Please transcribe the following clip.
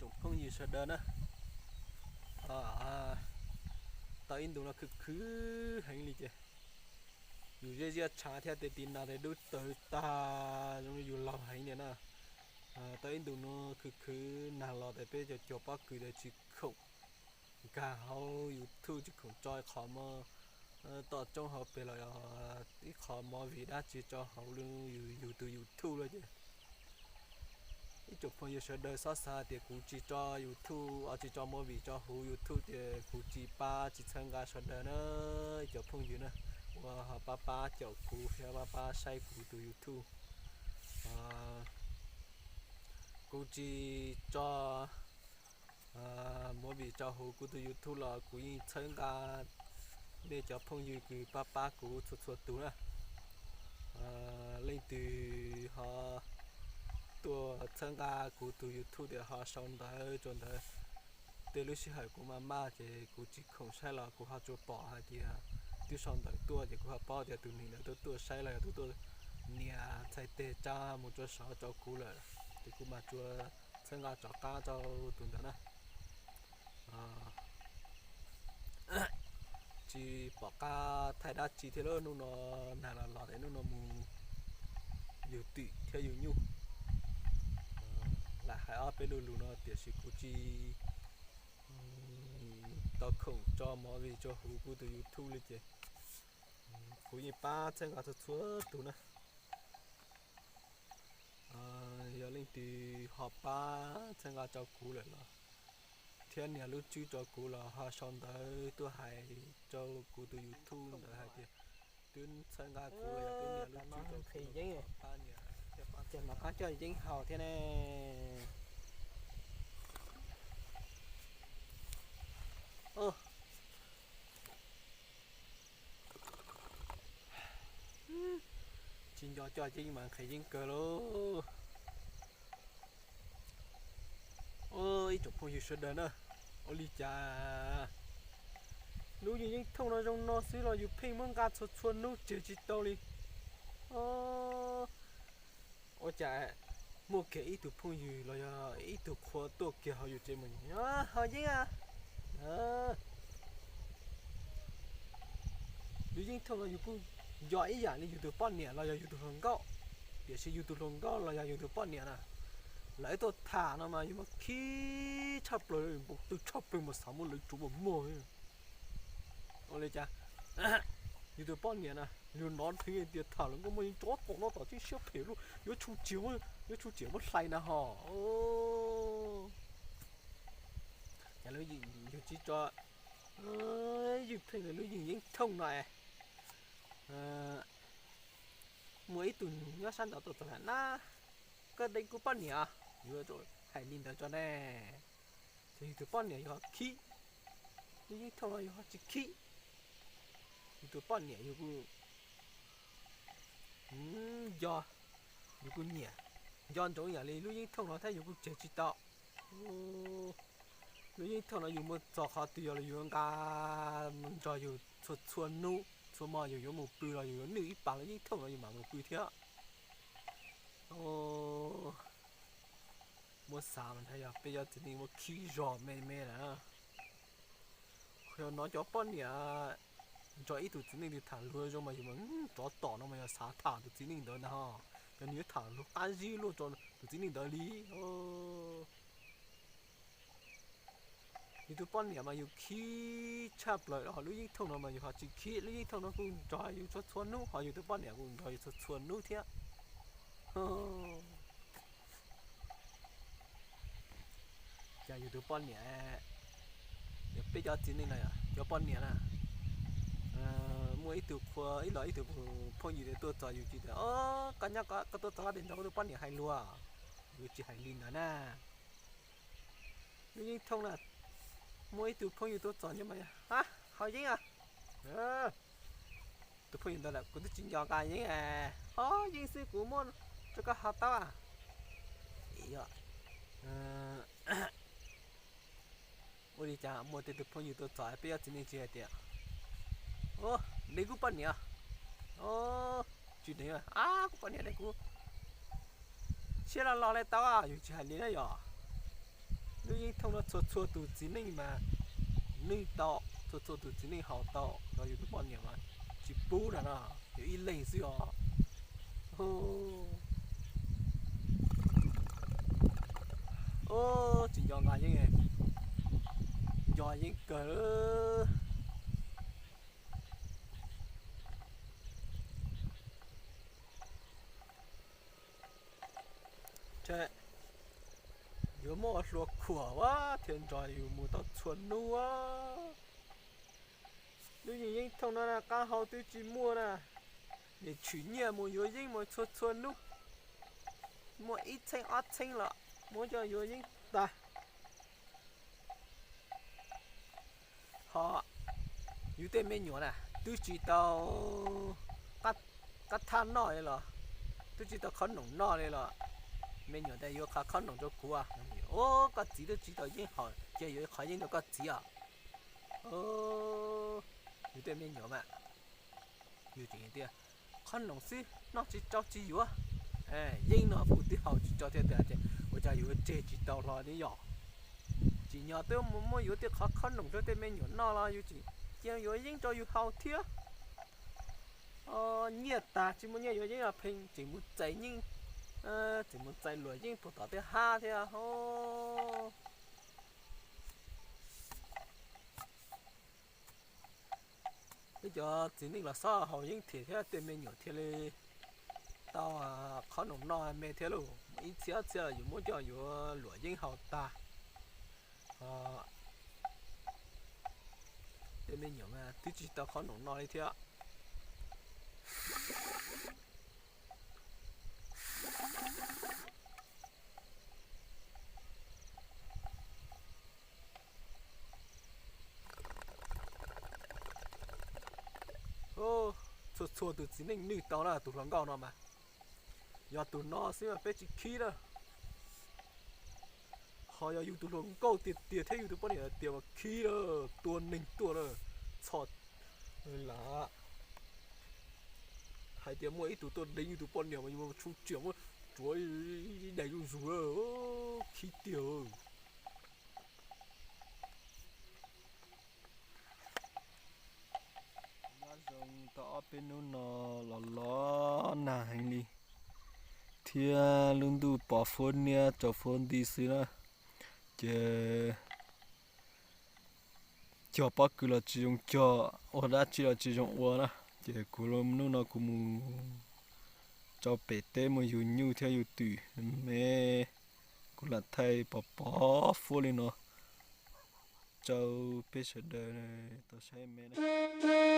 Tsoom phooj ywg sawv daws na, tau ib ntus no khwv khwv heev li ces yus ziab ziab tshav thiab tes tiv no tes dub tawv tag zoo li yus laug heev li na. Tau ib ntus no khwv khwv nag los tes peb cov cov pob kws tes tsis khoom nkag hauv YouTube, tsis khoom tso ib qho mov tom tsoob hauv pes los ib qho movie dab tsi tso hauv yus tus YouTube lawm ces ib tsoom phooj ywg sawv daws txhob xav tias kuv tsis tso YouTube, tsis tso movie tso hauv YouTube ces kuv tsis pab tsis txhawb nqa sawv daws na. Ib cov phooj ywg na, uas ho pab pab caum kuv thiab pab pab saib kuv tus YouTube. Kuv tsis tso movie tso hauv kuv tus YouTube los kuv yeej txhawb nqa nej cov phooj ywg kws pab pab kuv txhua txhua tus na. Leej twg ho tuaj txhawb nqa kuv tus YouTube tias ho sau ntawv rau ntawd, tej lub sij hawm kuv maj maj ces kuv tsis khoom saib los kuv ho tsuas pom hais tias twb sau ntawv tuaj ces kuv ho paub tias tus neeg ntawd tuaj tuaj saib los yog tuaj tuaj nias txhais tes tsa mus rau saud rau kuv lawm, ces kuv mam tsuas txhawb nqa rov qab rau tus ntawd na. Tsis pom qab thaij dab tsi thiab lub hnub no, nag los los tes hnub no mus yug twm thiab yug nyuj. Lam hais ob peb lo lus no tiam sis kuv tsis tau khoom tso movie tso huv kuv tus YouTube li ces kuv yeej pab txhawb nqa txhua txhua tus na. Yog leej twg ho pab txhawb nqa rau kuv lawm los thiab nias lub tswb rau kuv los ho sau ntawv tuaj hais rau kuv tus YouTube ntawd hais tias twb txhawb nqa kuv los yog twb nias lub tswb rau kuv los ho pab nias thiab pab txhawb nqa kuv coj yeeb haus thiab ne. Tsis nco coj yeeb mas nqhis yeeb kawg lauj. Ib tsoom phooj ywg sawv daws na, ua li cas lub yeeb yeeb thooj no zoo no xwb los yus pheej muab nqa txhua txhua hnub tseg tsis tau li. Ua cas muaj kiag ib tug phooj ywg los yog ib tug qhua tuaj kiag hauv yus tsev mus, ho yeeb a. Lub yeeb thooj no yus kuj nco ib yam li yus tus poj niam los yog yus tus hluas nkauj, tiam sis yus tus hluas nkauj los yog yus tus poj niam na, lawv tuaj tham no mas yus mas khib tshaj plaws, npau taws tshaj plaws mas xav muab lawv tsuav mas muag. Ua li cas yus tus poj niam na, yus hnov nrhiav tias tham lawv nkauj muag yeej tsob tom no tom tseeb siab phem luj, yuav tsum tsim, yuav tsum tsim muab hlais na ho. Cas yus tsis tso ywj pheej lub yeeb thooj no es. Muaj ib tug nyob sab nraud tuaj txog lawm na, koj deev kuv poj niam, yuav hais li ntawd tso ne. Ces yus tus poj niam yus ho khib, lub yeeb thooj no yus ho tsis khib. Yus tus poj niam yus kuj nco, yus kuj nyiam, nco ntsoov yam li lub yeeb thooj no thiab yus kuj tseg tsis tau. Lub yeeb thooj no yus muaj txog qhov twg yog los yus nqa nrog yus txhua txhua hnub, txhua hmo yus yuav mus pw los yus yuav nwj ib pas lub yeeb thooj no yus mam mus pw thiab. Muab xav mas ntshai yog peb cov txiv neej muab khib zog me me lawm. Qhov yog hnov cov poj niam nrog ib tug txiv neej twg tham luag zoo mas yus mas rov tom no mas yog xav tham tus txiv neej ntawd ntag ho. Yog nws yuav tham luag qab zib luaj rau tus txiv neej ntawd li. Yus tus poj niam mas yus khib tshaj plaws, ho lub yeeb thooj no mas yus ho tsis khib. Lub yeeb thooj no kuj nrog yus txhua txhua hnub, ho yus tus poj niam kuj nrog yus txhua txhua hnub thiab. Cas yus tus poj niam, yog peb cov txiv neej no, cov poj niam na, muaj ib tug qhua ib los ib tug phooj ywg tuaj txog yus tsis tias, o, koj nyob koj tuaj txog koj tias nrog kuv tus poj niam hais luag, yus tsis hais li ntawd na. Lub yeeb thooj na, muaj ib tug phooj ywg tuaj txog nyob mas, ha, haus yeeb a. Tus phooj ywg ntawd lawm kuv twb tsis nco nqa yeeb, ho yeeb xwb kuv muab rau koj haus tau a. Ua li cas muaj tej tus phooj ywg tuaj txog peb cov txiv neej tsis hais tias, o, deev kuv poj niam, o, tsis deev, a, kuv poj niam deev kuv, siab los los li tau a, yus tsis hais li na yom. Lub yeeb thooj no txhua txhua tus txiv neej mas nws tau, txhua txhua tus txiv neej haus tau, los yus tus poj niam mas tsis pub na no, yus ib leeg xwb os. Tsis nco nqa yeeb, nco yeeb kawg. Yuav muab ua hlua khuam ua thiaj nrog yus mus tau txhua hnub. Lub yeeb thooj no na qab hau twb tsis muaj na, nim tshwm nyiaj mus yuav yeeb mus txhua txhua hnub, muaj ib txheeb ob txheeb los muab coj yuav yeeb tag. Ho yus tej me nyuam na twb tsis tau qab thaj noj li los, twb tsis tau qhob noom noj li los, me nyuam tias yuav qhov qhob noom rau kuv. Ua koj txiv twb tsis tau yeeb haus ces yuav qhov yeeb rau koj txiv os. Yus tej me nyuam mas yus tseem tias qhob noom xwb noj tsis tsau tsis yuav, yeeb no kuv twb haus tsis tsau thiab tiag ces ua cas yuav tseg tsis tau hlo ne yom? Tsim nyog twb muab yuav tej qhov qhob noom rau tej me nyuam noj los yus tseem cia yuav yeeb rau yus haus thiab. Nyiaj tag tsis muaj nyiaj yuav yeeb los pheej tseem mus txais yeeb, tseem mus txais luam yeeb puag tom tej hab thiab. Peb cov txiv neej los xob haus yeeb thiam thiab tej me nyuam thiaj li tau qhob noom noj me thiab lauj. Ib txhia ob txhia los yus muab coj yuav luam yeeb haus tag. Tej me nyuam mas twb tsis tau qhob noom noj li thiab. Txhua txhua tus txiv neej nws tau na tus hluas nkauj no mas, yog tus no xwb mas peb tsis khib na. Ho yog yus tus hluas nkauj tiag tiag thiab yus tus poj niam tiag mas khib lawm, tua neeg tuaj lawm, txhom lam hais tias muaj ib tug tuaj deev yus tus poj niam mas yus tshum tsiam muab tsuav ib daim zuj zus lawm, khib tiag. Nyob zoo tau ob peb hnub no los los nag heev li, thiab lub ntuj pos fuab niab tsaus fuab nti xwb na, ces cog pob kws los tsis zoo cog, ua dab tsi los tsis zoo ua na. Ces kuv hnub no kuv mus rau pem teb mus yug nyuj thiab yug twm me, kuv lam thaij pos pos fuab li no rau peb sawv daws tau saib me na.